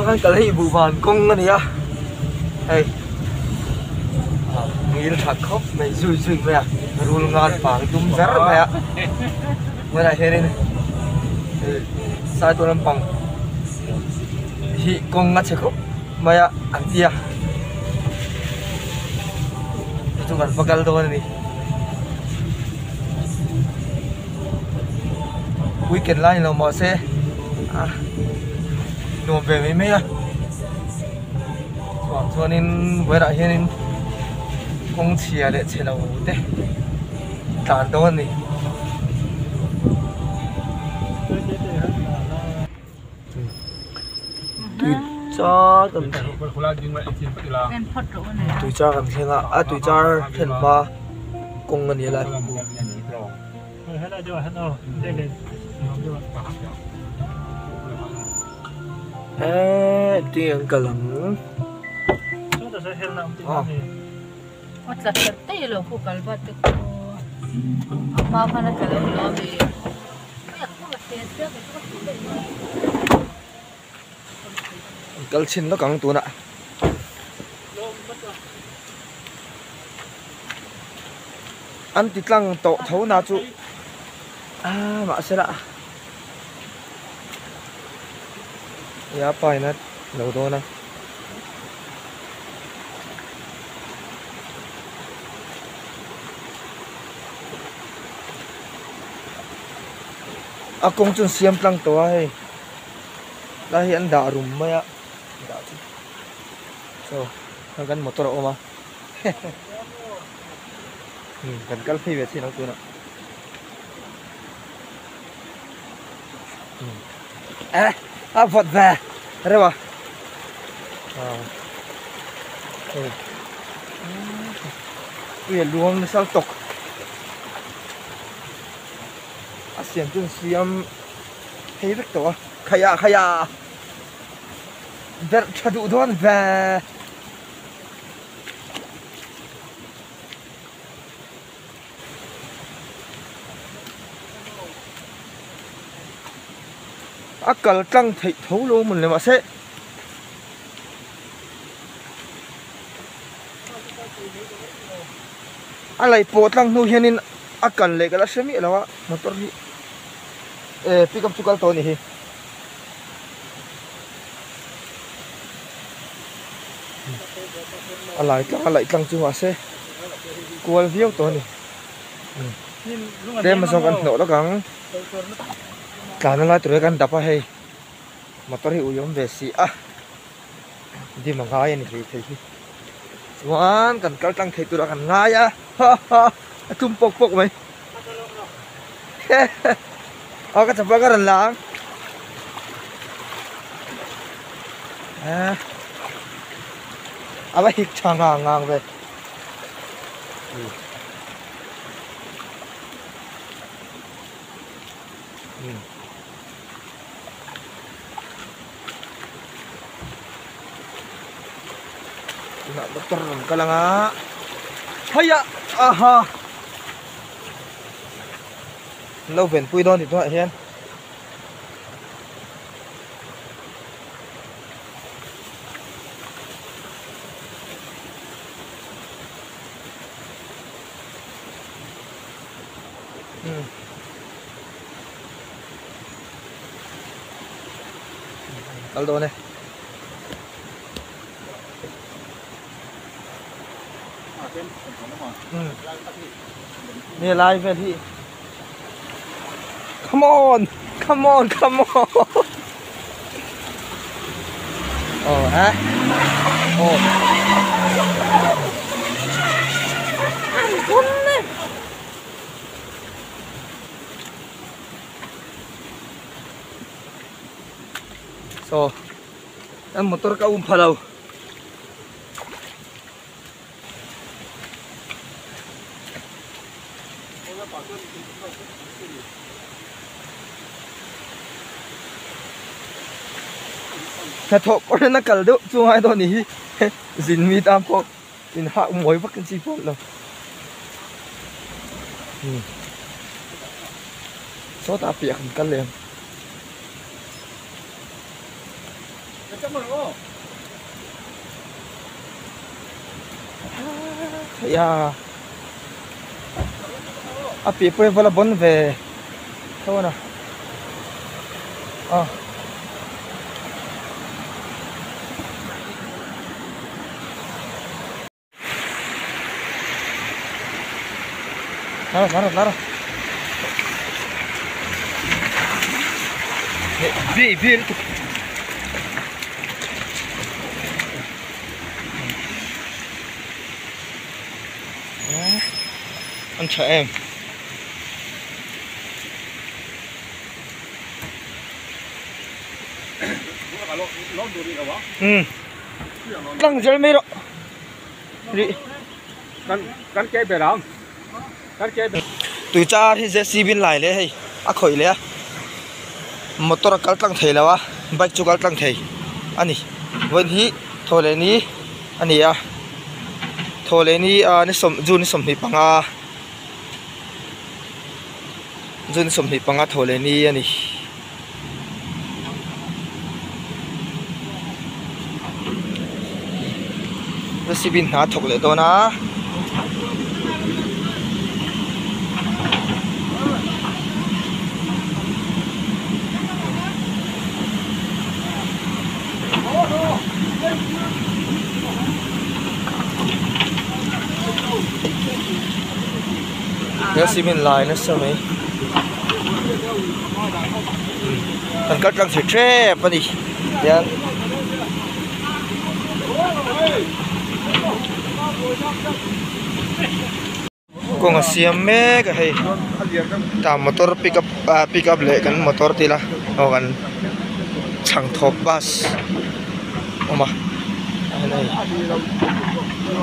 Kan kal hei buhvan kawng a ni a hei ngil tha khawp mai zui zui mai a rul ngan vang tum zar mai a tunah hianin hei saitual lampang hi kawng a chhe khawp mai a an ti a chu chu kan va kal dawn a ni weekend lai ni lo mahse a nuam ve mai mai a chhuah chuanin vawiinah hianin kawng chhia leh chhe lo te tlan dawn a ni. Tui char kan tui char kan thleng a a tui char thlen hma kawng a ni a lai eee ti an kal ang Kal chhin lawk ang tunah. An ti tlang tawh tho na chu ah mahse lah ia pa in a lo dawn a. A kawng chu an siam tlang tawh a hei lai hi an dah rum mai a dah chu saw heng kan motor a awm a kan kal phei ve chin ang tunah eh a vawt ve reuh a hei ui a luang nasa tawk. A siam chu an siam phei vek tawh a khaiah khaiah verh tha duh dawn ve. A kal tlang theih tho lo mawn le mahse a laih pawh tlang hnu hianin a kal leh ka la hre miah lo a motor hi eh pickup chu kal tawh a nih hi. A lai tlang a laih tlang chu mahse kual viau tawh a ni tlem azawng kan hnawh lawk ang tlan a lai tur hi kan dap a hei motor hi ui awm ve si a dim a ngai a ni hlei thei hi chuan kan kal tlang thei turah kan ngai a ha ha a tum pawk pawk mai aw ka chapal ka rawn la ang a va hik tha ngang ngang ve. Tunah motor rawn kal ang a haiah aha lo venpui dawn tih tunah hian. Kal dawn e. Nge lai vel hi. Come on, come on, come on. Oh, eh? Oh. So, ang motor ka um phalaw. Hnathawh kawr hian a kal deuh chu ngai dawn ni hi zin mi tan pawh in hah mawi vak chi pawh lo sawtah piah kan kal leh ang. Ya a piah pawh hi vala bawn ve tho a a. Nara nara nara bi bi lutuk an tha em. Um tlang zel mai rawh. Tui char hi JCB in lai leh hei a khawih leh a motor a kal tlang thei lo a bike chu kal tlang thei a ni vawiin hi thaw leh ni a ni a thaw leh ni ah ni sawm june ni 25 june 25 thaw leh ni a ni. Recipe hna thawk leh dawn a. Recipe lai nasa mai. Kan kal tlang thei tep a ni hian kawng a siam mek a hei tah motor pick up ah pick up leh kan motor te ila aw kan chhangthawp bus a awm a hei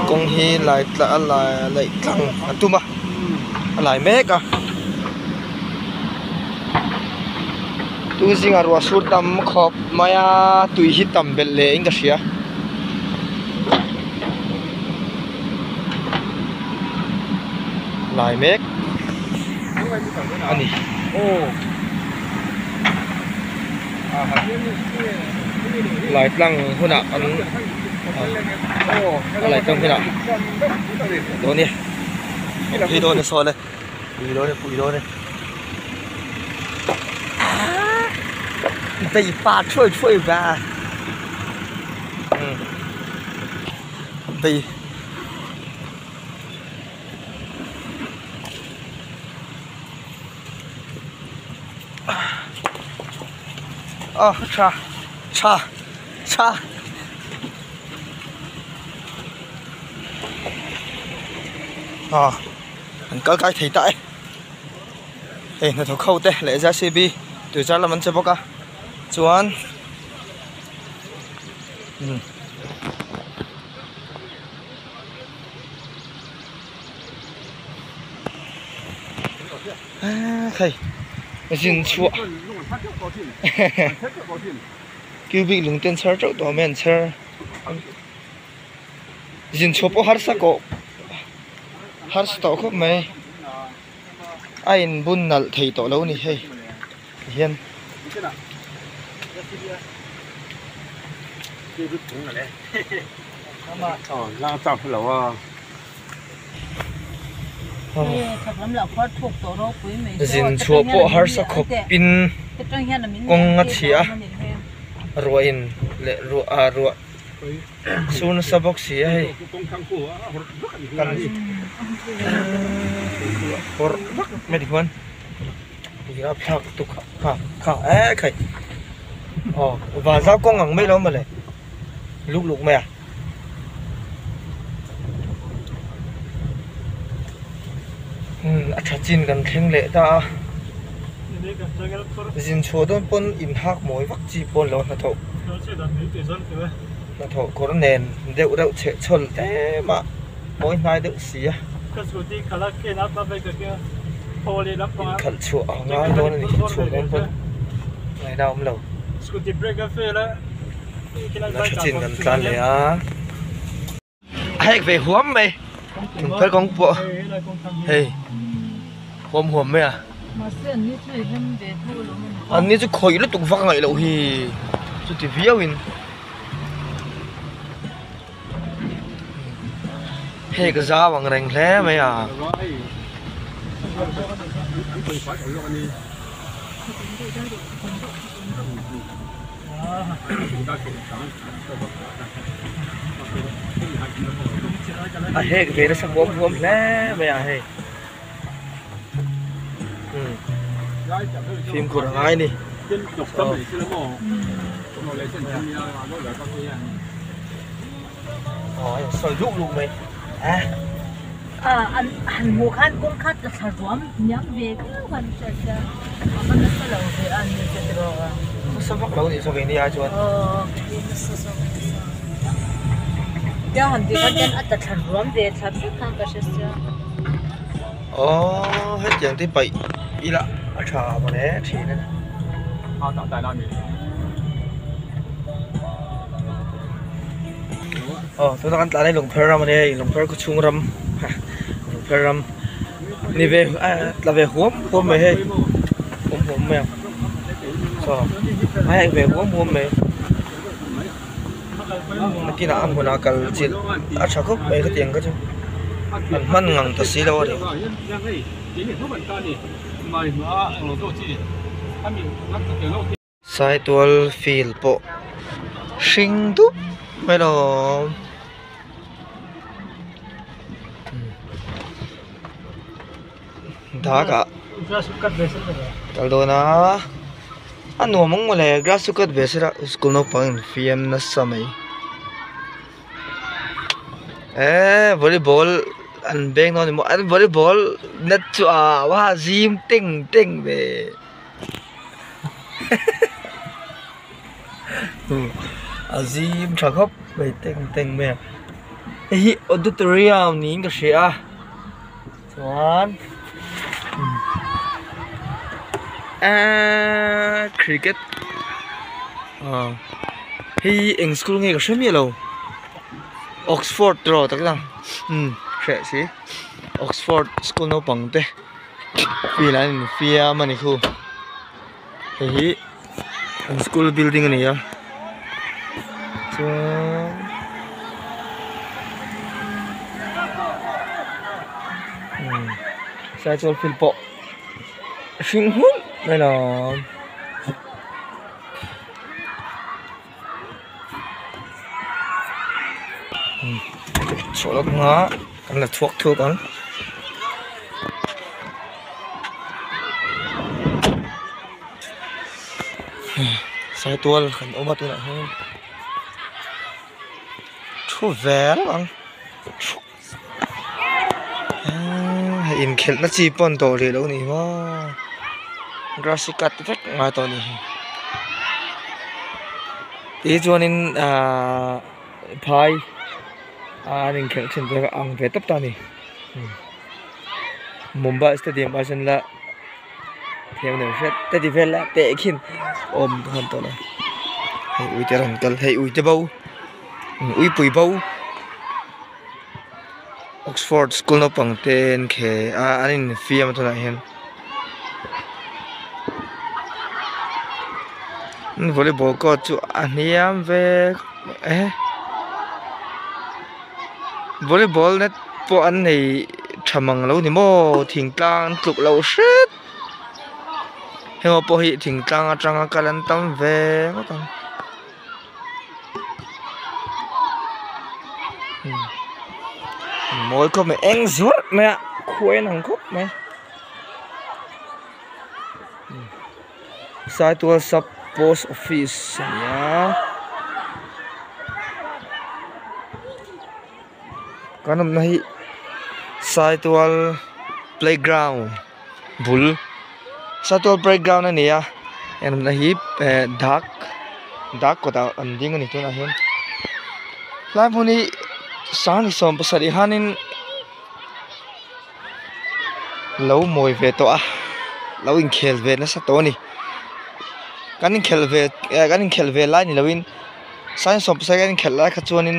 kawng hi lai tla laih tlang a tum a a lai mek a. Tu zingah ruah sur tam khawp mai a tui hi tam belh leh in ka hria. Lai mek a ni. Lai tlang hunah an a lai tlang hunah dawn e pui dawn e sawn e. Pui dawn e pui dawn e Dei pa thuai thuai va Dei Ờ tha tha tha Ờ an kal kai thei ta e hei hnathawk ho te leh JCB tui char lam an che bawk a chuan umm hei zin chhuah cubic lung te an chhar teuh tawh a mai an chhar. Zin chhuah pawh harsa kawh harsa tawh khawp mai a in bun nalh thei tawh lo a ni hei tihian. Zin chhuah pawh harsa khawp in kawng a chhia a ruah in leh ruah ah ruah. Sur nasa bawk si a hei kan hawrh vak mai tikhuan ih a thlak tuk kha kha eh khai aw van zau kawng ang mai lo mawle luk luk mai a. A tha chin kan thleng leh ta a zin chhuah dawn pawn in hak mawi vak chi pawn lo hnathawh hnathawh kawr nen deuh reuh chheh chhawl tlem a mawi hnai deuh si a inkhalh chhuah a ngai dawn a ni chhuah dawn pawn ngaihna a awm lo a tha chin kan tlan leh a. A hek ve huam mai thingphel kawng pawh hei huam huam mai a an ni chu khawih lutuk vak ngaih loh hi chuti viau in. Hei ka zau ang reng hle mai a. A hek ve nasa huam huam hle mai a hei. Fimkhur a ngai a ni. Sawi luh luh mai a. An han hmuh khan kawng kha tla thla ruam hniam ve viau khan a hriat sia a va nasa lo ve a ni te tiraw a. Nasa vak lo nih zawk eng ni ai chuan. Aw nasa zawk nasa. Tia han tih khan chuan a tla thla ruam ve thla vek khan ka hre sia. Aw hetiang te paih ila a tha mawle thin a ni. Aw tuna kan tlan hi lungpher ram a ni hei lungpher khaw chhung ram lungpher ram ni ve tla ve huam huam mai hei huam huam mai ang saw a hek ve huam huam mai nakinah a hmunah kal chilh a tha khawp mai khatiang kha chu an hman ngang ta si lo a ni. Saitual field pawh hring dup mai lawm dak ah kal dawn a a nuam ang mawle grass chu cut ve se la school naupang in fiam nasa mai eee volleyball an beng dawn a ni maw an volleyball net chu a zim teng teng ve. A zim tha khawp mai teng teng mai a hei hi auditorium niin ka hria a chuan eeee cricket ah hei hi eng school nge ka hre miah lo oxford tiraw tak tak umm hreh si oxford school naupang te. Field an infiam a ni khu hei hi an school building a ni a chuan umm saitual field pawh a hring hmun mai lawm. Chhuah lawk hma kan la chhuak thuk ang. Saitual kan awm a tunah hian thu ve reuh ang hei inkhelhna chi pawh an tawh leh lo a ni maw grass hi cut vek ngai tawh a ni tih chuanin ahh phai an inkhelh thin te kha a ang ve tawp ta a ni Mumbai stadium ah chuan la thiam lo hret te ti vel la teh khin awm han tawh lo hei uite rawn kal hei uite bo uipui bo. Oxford school naupang te an khel a an infiam a tunah hian volleyball court chu a hniam ve e volleyball net pawh an nei tha mang lo ni maw thingtlang an tluk loh hret heng ho pawh hi thingtlang atanga kal an tam ve ngawt ang. Mawi khawp mai eng zuarh mai a khuai an ang khawp mai Saitual sub post office a ni a kan awmna hi Saitual playground bul Saitual playground a ni a heng awmna hi eh dak dak kawtah an ding a ni tunah hian tlai hmun hi sang 17 hianin lo mawi ve tawh a lo inkhel ve nasa tawh a ni kan inkhelh ve eh kan inkhelh ve lai ni loin sang 17 kan inkhelh lai kha chuanin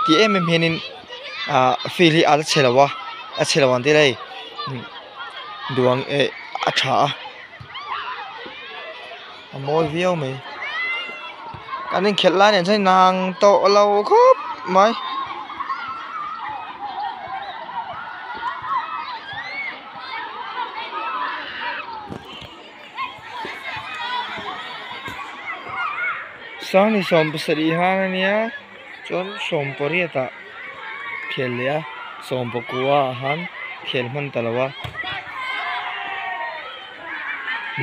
ti em em hianin ah field hi a la chhe lo a a chhe lo ang te hei. Duang eh a tha a a mawi viau mai kan inkhelh lai nen chuan inang tawh lo khawp mai. Sangni sawm pasarih han a nia chuan sawm pariat ah khel leh a sawm pakua ah han khel hman ta lo a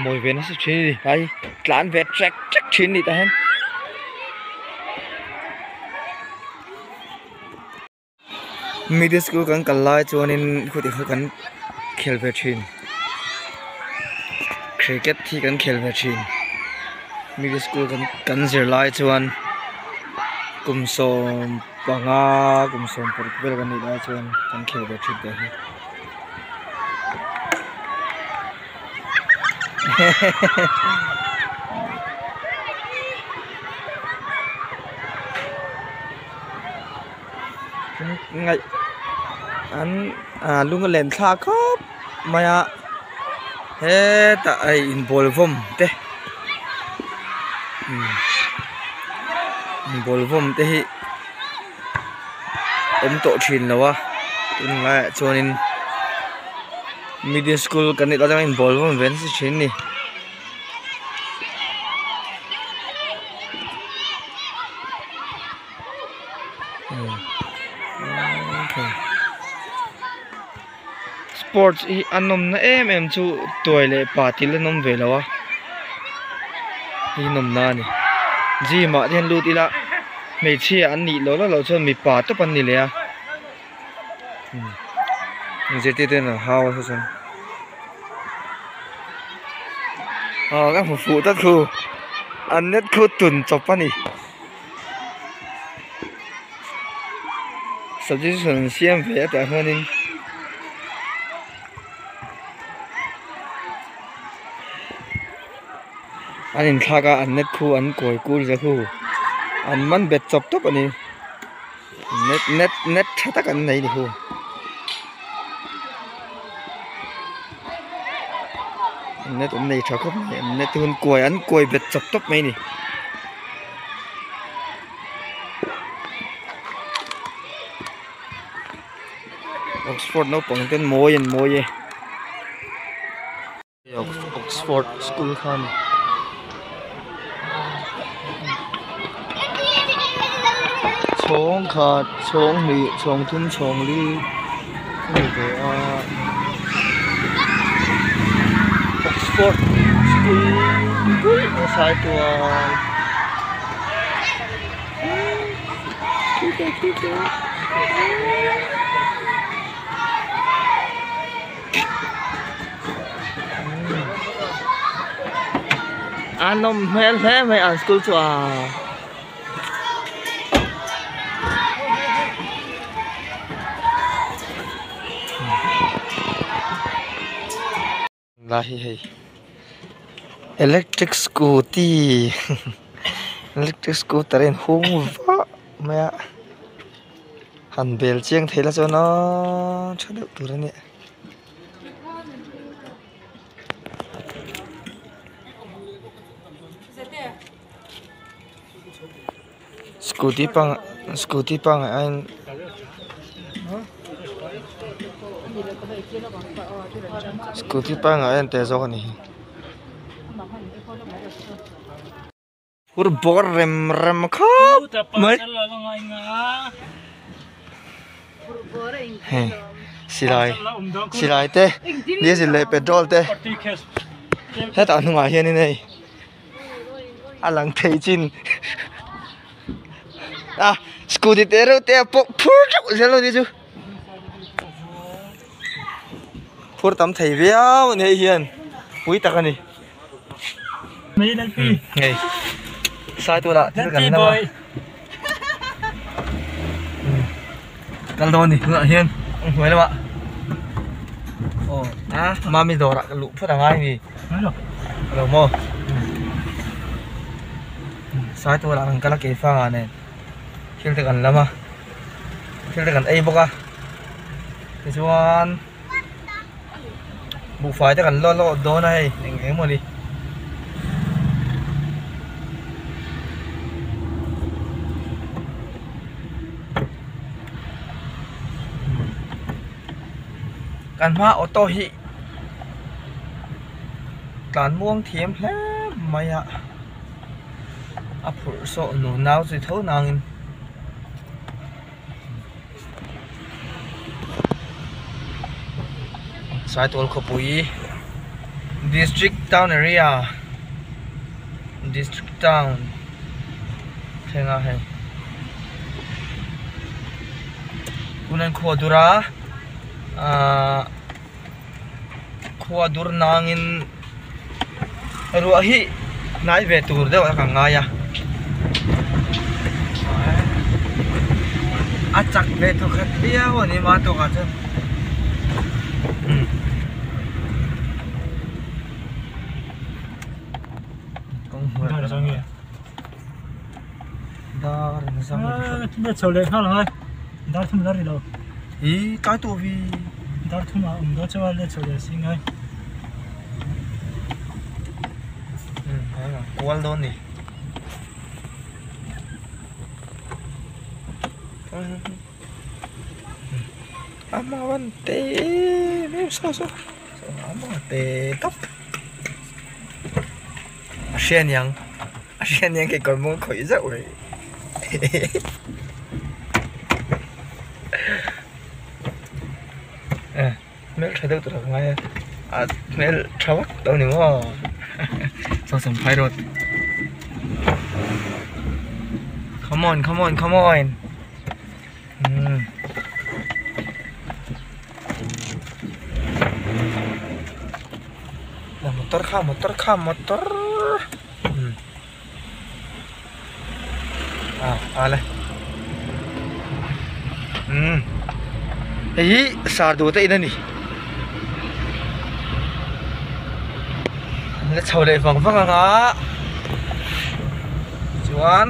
mawi ve nasa thin a ni ai tlan ve trek trek thin a ni tah hian. Middle school kan kal lai chuanin khutih kha kan khel ve thin cricket hi kan khel ve thin middle school kan kan zir lai chuan kum sawm panga kum sawm paruk vel kan nih lai chuan kan khel ve thin teh hi. Ngaih an ah lung a len thlak khawp mai a hetah hei inbual vawm te inbual vawm te hi awm tawh thin lo a tunlaiah chuanin middle school kan nih lai chuan inbual vawm ve nasa thin a ni. Sports hi a nawmna em em chu tuai leh pa til an awm ve lo a hi nawmna a ni gym ah te hian lut ila hmeichhia an nih loh loh loh chuan mipa tawp an ni leh a zirtirtu ten an hau a saw chuan aw ka hmu fuh tlat khu an net khu tun chawp a ni. Suggestion an siam ve a tah hianin an inthlak a an net khu an kawi kul zia khu an man bet chawp tawp a ni net net net tha tak an nei a ni khu. Net an nei tha khawp mai an net te hun kuai an kuai bet chawp tawp mai a ni. Oxford naupang ten mawi an mawi e Oxford school kha a ni. Chhawng khat chhawng hnih chhawng thum chhawng li a ni ve a Oxford school a sai tual A nawm hmel hle mai an school chu a. Lai hi hei electric scooty electric scooter a inhung vah mai a han bel chiang thei la chuan aw tha deuh tur a nia. Scooty pang scooty pangai aiin scooty pangai a en teh zawk a ni hi. Phur bawr rem rem khawp mai hei silai silai te diesel leh petrol te hetah hnungah hianin hei a lang thei chin a scooty te reuh te pawh phur teuh zel a ni chu phur tam thei viau a ni hei hian pui tak a ni. Hei sai tunah thil kan lam a kal dawn a ni tunah hian a hnuai lamah aw a mami dawrah ka luh phawt a ngai a ni alo maw sai tunah kan kal a keifangah nen thil te kan lam a thil te kan ei bawk a tichuan. Buhfai te kan lawn lawk dawn a hei eng eng maw ni. Kan hma auto hi tlan muang thiam hle mai a. A phurh sawh nu nau chi tho nangin. Saitual khawpui District Town Area District Town thleng a hei tuna an khuah dur a ahh khuah dur nangin ruah hi hnai ve tur deuh a ka ngai a a chak ve thawkhat viau a ni mah tawkah chuan umm. Dar zang chho leh nghal ang a dar thum la ri lo i tlai tawh vi dar thum ah awm dawn chuan a let chho leh si ngai kual dawn ni ama wan te em em saw saw ama te tawp a hria aniang a hria aniang kekawr mawng khawih zauh rih eh hmel tha deuh tur ka ngai a a hmel tha vak lo ni maw saw champhai road come on come on come on umm motor kha motor kha motor umm ah ale umm hei hi sar duh te in a ni an la chho leh vang vang ang a chuan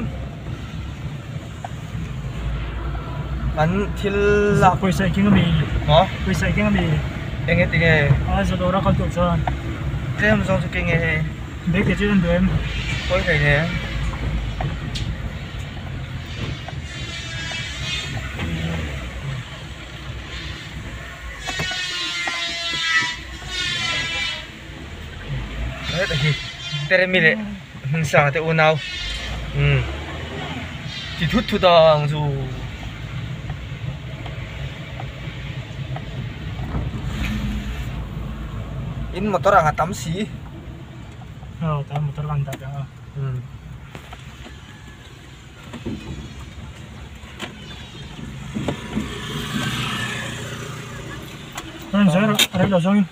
an thil lak pawisa i keng ami maw pawisa i keng ami enge tinge a zawdawr a kal tawh chuan tlem zawng chu keng e hei bag te chu an duh em pawi hlei ne heta hi teremi leh hmingsa te unau umm ti thut thut ang chu in motor ang a tam si aw tam motor ang dah a umm. Rei lo zawngin.